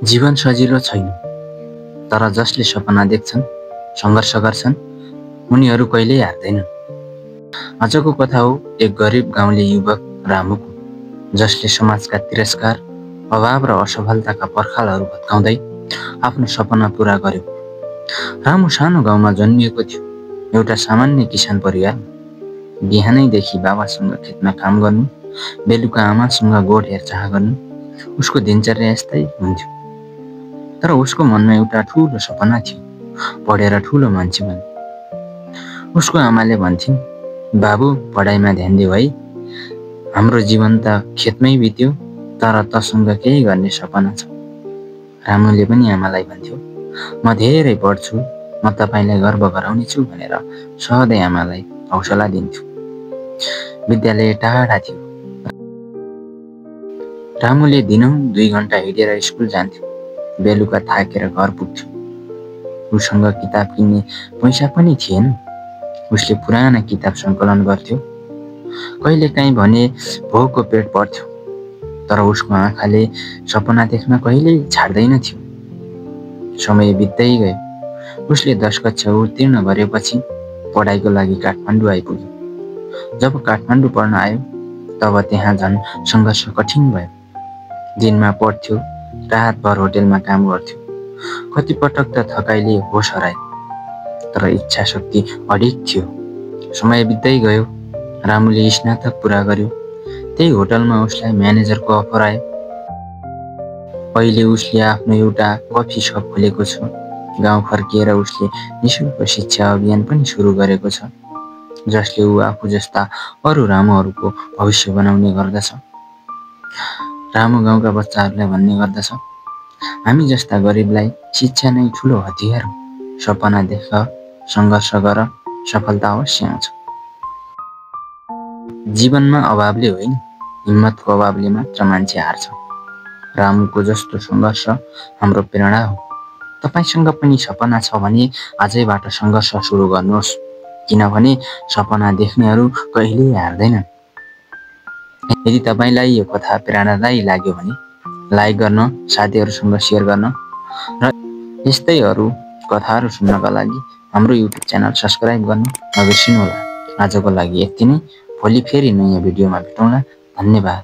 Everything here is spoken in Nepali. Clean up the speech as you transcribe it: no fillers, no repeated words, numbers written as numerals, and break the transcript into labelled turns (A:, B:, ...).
A: जीवन सजिलो छैन, तर जसले सपना देख्छन्, सङ्घर्ष गर्छन्, उनीहरू कहिल्यै हार्दैनन्। आजको कथा हो एक गरिब गाउँले युवक रामुको, जसले समाजका तिरस्कार, अभाव र असफलताका पर्खालहरू भत्काउँदै आफ्नो सपना पूरा गर्यो। रामु सानो गाउँमा जन्मिएको थियो, एउटा सामान्य किसान परिवार। बिहानैदेखि बाबासँग खेतमा काम गर्नु, बेलुका आमासँग गोठ हेरचाह गर्नु, उसको दिनचर्या यस्तै हुन्थ्यो। तर उसको मनमा एउटा ठुलो सपना थियो, पढेर ठुलो मान्छे बन्ने। उसको आमाले भन्थिन्, बाबु पढाइमा ध्यान दिऊ है, हाम्रो जीवन त खेतमै बित्यो, तर तसँग केही गर्ने सपना छ। रामुले पनि आमालाई भन्थ्यो, म धेरै पढ्छु, म तपाईँलाई गर्व गराउनेछु भनेर सधैँ आमालाई हौसला दिन्थ्यो। विद्यालय टाढा थियो। रामुले दिनौँ 2 घण्टा हिँडेर स्कुल जान्थ्यो, बेलुका थाकेर घर पुग्थ्यो। उसँग किताब किन्ने पैसा पनि थिएन। उसले पुराना किताब सङ्कलन गर्थ्यो। कहिलेकाहीँ भने भोकको पेट पर्थ्यो, तर उसको आँखाले सपना देख्न कहिल्यै छाड्दैन थियो। समय बित्दै गयो। उसले 10 कक्षा उत्तीर्ण गरेपछि पढाइको लागि काठमाडौँ आइपुग्यो। जब काठमाडौँ पढ्न आयो, तब त्यहाँ झन् सङ्घर्ष कठिन भयो। दिनमा पढ्थ्यो, रातभर होटेलमा काम गर्थ्यो। कतिपटक त थकाइले होस हरायो, तर इच्छा शक्ति अडिग थियो। समय बित्दै गयो। रामुले स्नातक पुरा गर्यो। त्यही होटलमा उसलाई म्यानेजरको अफर आयो। अहिले उसले आफ्नो एउटा कफी सप खोलेको छ। गाउँ फर्किएर उसले निःशुल्क शिक्षा अभियान पनि सुरु गरेको छ, जसले ऊ आफू जस्ता अरू रामुहरूको भविष्य बनाउने गर्दछ। रामु गाउँका बच्चाहरूलाई भन्ने गर्दछ, हामी जस्ता गरिबलाई शिक्षा नै ठुलो हतियार हो। सपना देख, सङ्घर्ष गर, सफलता अवश्य आउँछ। जीवनमा अभावले होइन, हिम्मतको अभावले मात्र मान्छे हार्छ। रामुको जस्तो सङ्घर्ष हाम्रो प्रेरणा हो। तपाईँसँग पनि सपना छ भने आजैबाट सङ्घर्ष सुरु गर्नुहोस्, किनभने सपना देख्नेहरू कहिल्यै हार्दैनन्। यदि तपाईँलाई यो कथा प्रेरणादायी लाग्यो भने लाइक गर्न, साथीहरूसँग सेयर गर्न र यस्तै अरू कथाहरू सुन्नका लागि हाम्रो युट्युब च्यानल सब्सक्राइब गर्न नबिर्सिनुहोला। आजको लागि यति नै। भोलि फेरि नयाँ भिडियोमा भेटौँला। धन्यवाद।